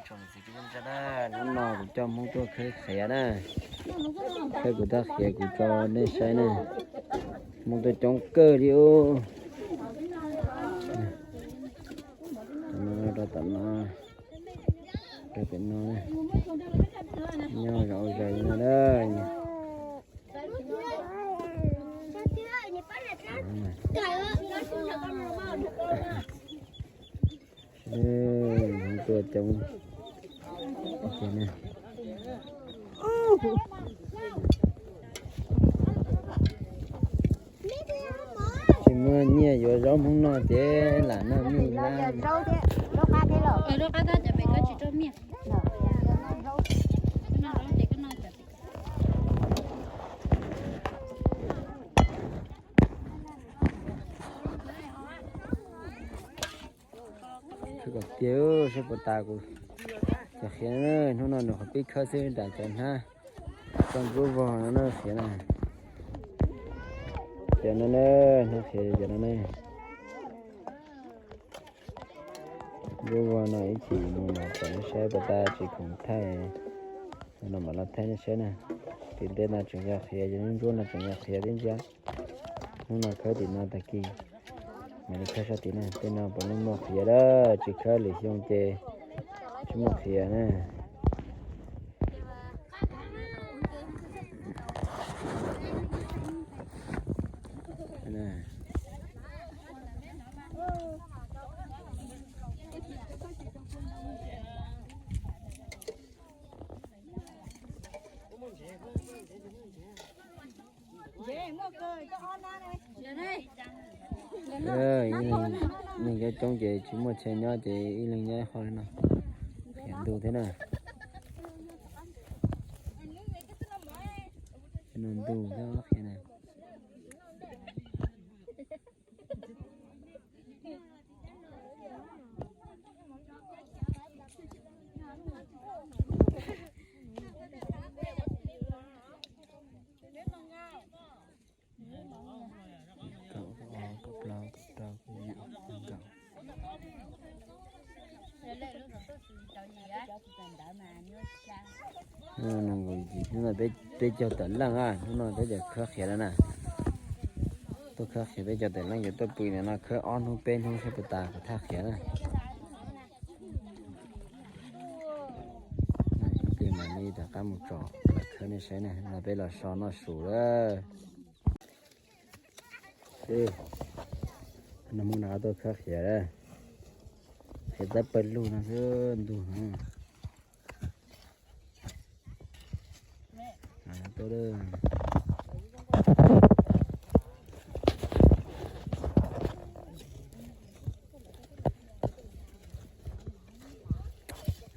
Tsoom niam txiv kwv tij neej tsa na, hnub no kuv coj Hmoob tuaj khawb qhiav na. Khawb kuv tab qhiav kuv tso nej saib na. Hmoob tuaj coob kawg li ub. Tom no rau tom no, rau pem no na. Nyob zoo ua zog li no na. Hmoob tuaj coob. Tsis muaj nyiaj yuav zaub Hmoob noj ces lam noj mij lab. Khawb kom tiag, saib puas tas kuv cov qhiav na. Hnub no nws qhov pib khawb xwb, nram cov hnab toj nruab vog no na qhiav na. Cov no na, hnab qhiav cov no na. Nruab vog no ib chim mus mam tsom nej saib, puas tas tsis khoom thaij no mam los thaij nej saib na. Tim ntej no tseem yog qhiav, yog hnub ntsuab no tseem yog qhiav tib ntsia. Hnub no khawb tim no tag kis mam li khawb sab tim na. Tej no puav leej muaj qhiav lawm, tsis khawb lwm xyoo ces tsis muaj qhiav na. Ib leeg, neeg coob coob ces tsis muaj chaw nyob ces ib leeg nyob ib qho li no. Qhiav ntuj thiab na. Qhiav ntuj thiab qhiav na. Kaum, kaum plaub, kaum rau, kaum yim, kaum. Hnub no peb caug tawm leej, hnub no peb caug khawb qhiav lawm na. Tuaj khawb qhiav peb caug tawm leej, yuav tuaj pw ntawm no khawb ob hnub peb hnub saib puas tas kuv thaj qhiav na. Ib pliag mam li rov qab mus tsom khawb nej saib na, no peb los so noj su lawm. No Hmoob rov qab tuaj khawb qhiav lawm. Qhiav tab pawg lug no xwb ntug no.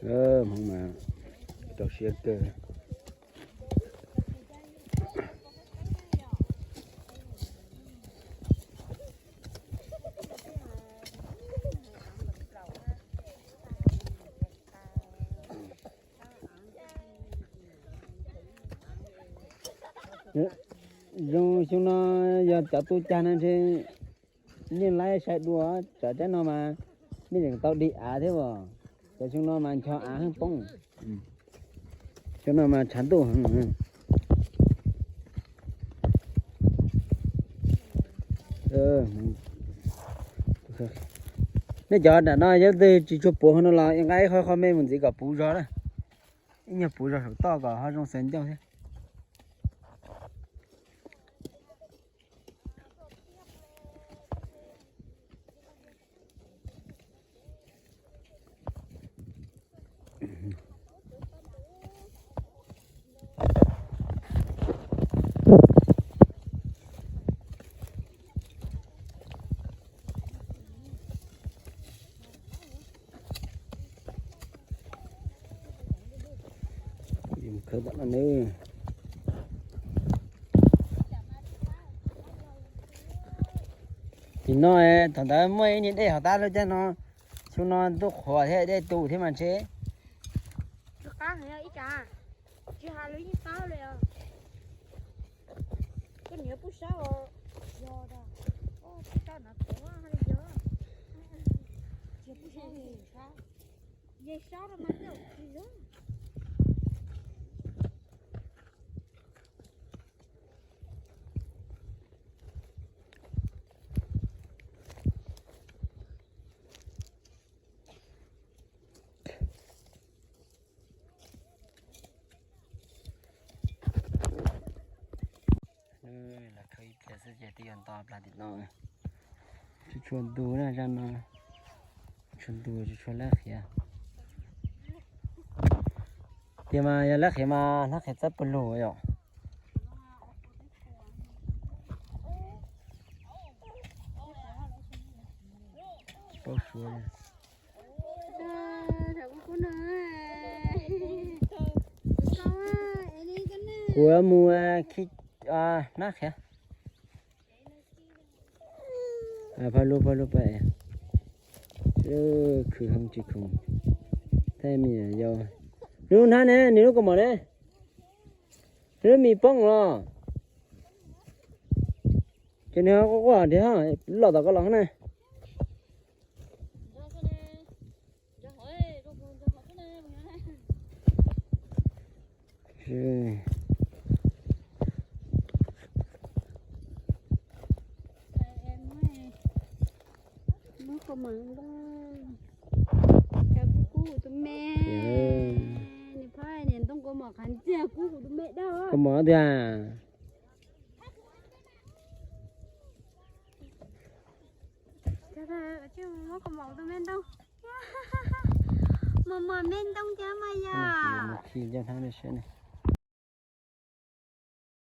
Hmoob mas rau siab kawg. Zoo xyoo no yog cov tu cag no ntshe yeej laib sai dua, cov cab no mas nej tseem tau dig av thiab os. Cov xyoo no mas ncho av heej poob. Xyoo no mas tshav ntuj heev. Nej cov nram no yog twg tsis tshua puv hauv no los nqa ib qho qho me mus ntxiv kom puv zog na. Ib nyuag puv zog saum toj kom ho zoo xaws ncauj thiab. Tim no thaum ntawd muaj ib niag dej hauv tab lub caij no, xyoo no ntuj qhuav thiab dej tu thiab mas ntshe. Tsis qab heev ib tsam, tsis hais lawv yeej qab li os. Koj niam pub sab os, yog da, pub sab no tuav li yog, tsis pub sab li qab. Lawv khawb ib pliag xwb ces twb yuav nto plas tim no. Tsis tshua ntu na, zaj no tsis tshua ntu, tsis tshua lab qhiav. Tiag mas yog lab qhiav mas lab qhiav txawb pawg lug yom. Paub suav li. Kuv mus khi hnab qhiav. Phaj lub, phaj lub pab. Khwv heev tsis khoom. Thaij me nyuam yau. Nws lub hnab ne, nws lub kaus mom ne. Nws lub mis poob los. Ces nws quaj quaj nrhiav, loj tom koj los na. Muab kaus mom ntoo, cov kub kub kuv tus me, niam phab niam ntoo kaus mom qhav ntxiag kub kuv tus me dab. Kaus mom tiag. Muab kaus mom tus me ntoo, mos mos me ntoo cov mas yog. Khi coj hnab nej saib ne.